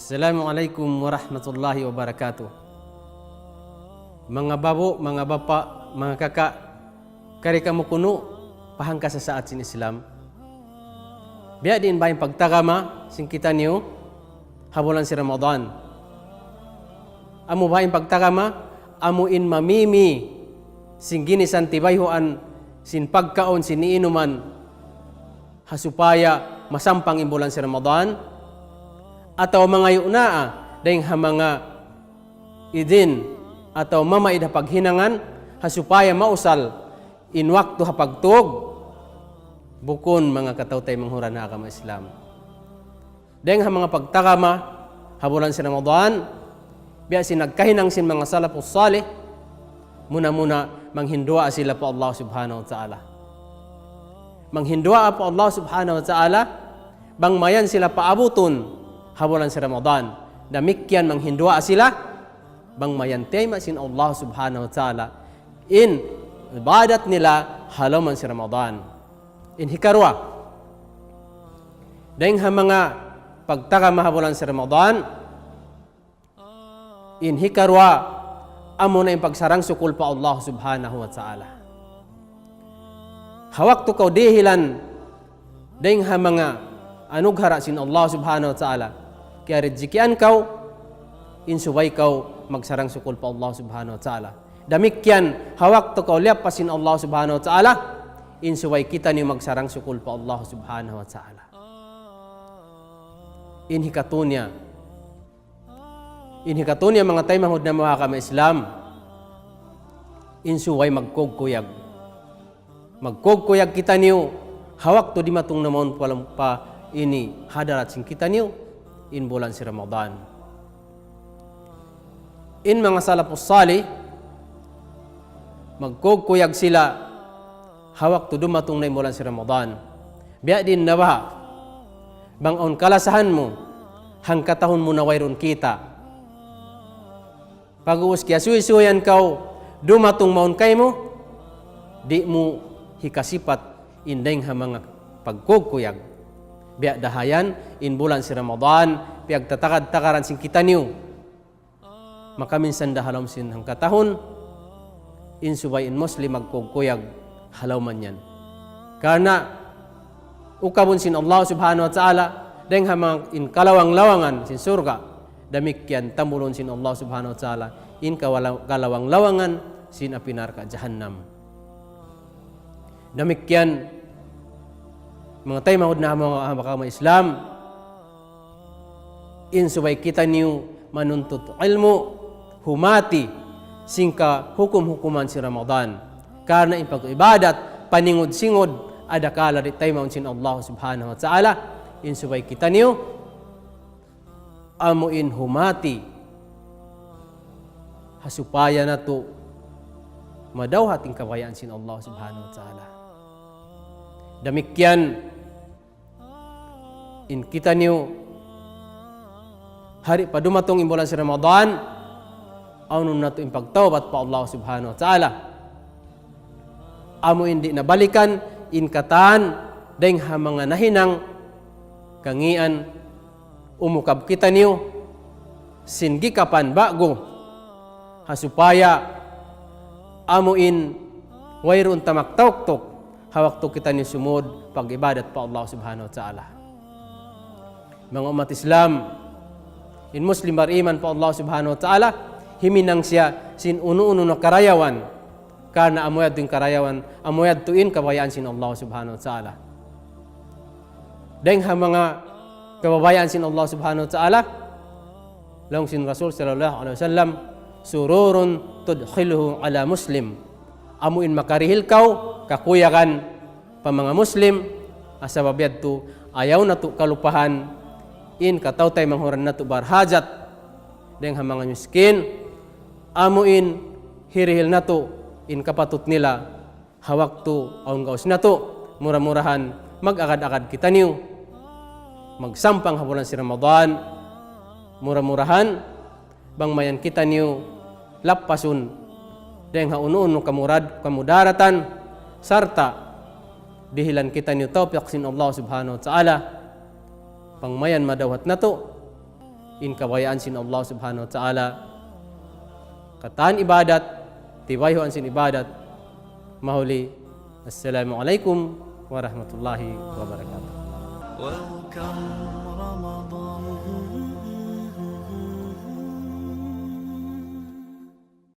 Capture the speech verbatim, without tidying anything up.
Assalamu alaykum warahmatullahi wabarakatuh. Manga babu', manga bapa', manga kaka', kari kamu kunu' pa hangkasasaat sin Islam. Biya' diin baha' in pagtagama sin kitaniyu ha bulan sin Ramadan. Amu baha' in pagtagama, amu in mamimi sin ginisan tibayhuan sin pagkaun sin iinuman ha supaya masampang in bulan sin Ramadan, atawa mangayu' naa dayng ha manga idin atawa mamaid ha paghinangan ha supaya mausal in waktu ha pagtug, bukun manga kataw-taymanghuran ha agama Islam. Dayng ha manga pagtagama ha bulan sin Ramadan, biya' sin nagkahinang sin manga salafus salih, muna-muna manghinduwaa sila pa Allah Subhanahu wa Ta'ala. Manghinduwaa pa Allah Subhanahu wa Ta'ala, bang mayan sila paabutun ha bulan sin Ramadan. Damikkiyan manghinduwaa sila, bang mayan tayma' sin Allah Subhanahu wa Ta'ala in ibadat nila ha lawm sin Ramadan. In hikaruwa, dayng ha manga pagtagama ha bulan sin Ramadan, in hikaruwa, amuna in pagsarang-sukul pa Allah Subhanahu wa Ta'ala. Ha waktu kaw dihilan dayng ha manga anughara sin Allah Subhanahu wa Ta'ala, kiyarijikian kaw, in subay kaw magsarang-sukul pa Allah Subhanahu wa Ta'ala. Damikkiyan, ha waktu kaw liyappas sin Allah Subhanahu wa Ta'ala, in subay kitaniyu magsarang-sukul pa Allah Subhanahu wa Ta'ala. In hikatu niya, in hikatu niya manga taymanghud namu' ha agama Islam, in subay magkugkuyag. Magkugkuyag kitaniyu ha waktu dimatung na mawn pa, pa ini hadarat sin kitaniyu in bulan sin Ramadan. In manga salafus salih, magkugkuyag sila ha waktu dumatung na in bulan sin Ramadan. Biya' diin na baha', bang awn kalasahan mu, hangkatahun mu na wayruun kita'. Pag'ubus kiyasuy-suyan kaw, dumatung mawn kaymu, di' mu hikasipat in dayng ha manga pagkugkuyag. Biya' da ha yan, in bulan sin Ramadan, piyagtatagad-tagaran sin kitaniyu. Makaminsan da ha lawm sin hangkatahun, in subay in Muslim magkugkuyag ha lawm niyan. Karna' ukabun sin Allah Subhanahu wa Ta'ala, dayng ha manga in kalawang-lawangan sin surga', damikkiyan tambulun sin Allah Subhanahu wa Ta'ala in kawala-, kalawang-lawangan sin api narka' jahannam. Damikkiyan, manga taymanghud namu' ha agama Islam, in subay kitaniyu manuntut ilmu', humati sin kahukum-hukuman sin Ramadan. Karna' in pag-ibadat, paningud-singud, adakala di' taymaun sin Allah Subhanahu wa Ta'ala, in subay kitaniyu amu in humati ha supaya natu' madawhat in kabayaan sin Allah Subhanahu wa Ta'ala. Damikkiyan in kitaniyu, hari pa dumatung in bulan sin Ramadan, awnun natu' in pagtawbat pa Allah Subhanahu wa Ta'ala. Amu in di' nabalikan in katan dayng ha manga nahinang, kangian umukab kitaniyu sin gikapan ba'gu, ha supaya amu in wayruun ta magtauktuk ha waktu kitaniyu sumud pag-ibadat pa Allah Subhanahu wa Ta'ala. Manga ummat Islam, in Muslim bariman pa Allah Subhanahu wa Ta'ala, himinang siya sin unu-unu na karayawan. Karna' amu yadtu in karayawan, amu yadtu in kabayaan sin Allah Subhanahu wa Ta'ala. Dayng ha manga kabayaan sin Allah Subhanahu wa Ta'ala, laung sin Rasul sallallahu alayhi wasallam, سرور تدخله على مسلم. Amu in makarihil kaw kakuyagan pa manga Muslim, ha sabab yadtu ayaw natu' kalupahan in kataw-taymanghuran natu' barhajat dayng ha manga miskin, amu in hirihil natu' in kapatut nila ha waktu awn gaus natu', mura-murahan mag-agad-agad kitaniyu magsampang ha bulan sin Ramadan, mura-murahan bang mayan kitaniyu lappasun dayng ha unu-unu kamurad-, kamudaratan, sarta' dihilan kitaniyu tawpik sin Allah Subhanahu wa Ta'ala, bang mayan madawhat natu', in kabayaan sin Allah Subhanahu wa Ta'ala. Katan ibadat, tibayhuan sin ibadat. Mahuli. Assalamualaikum warahmatullahi wabarakatuh. Welcome Ramadan.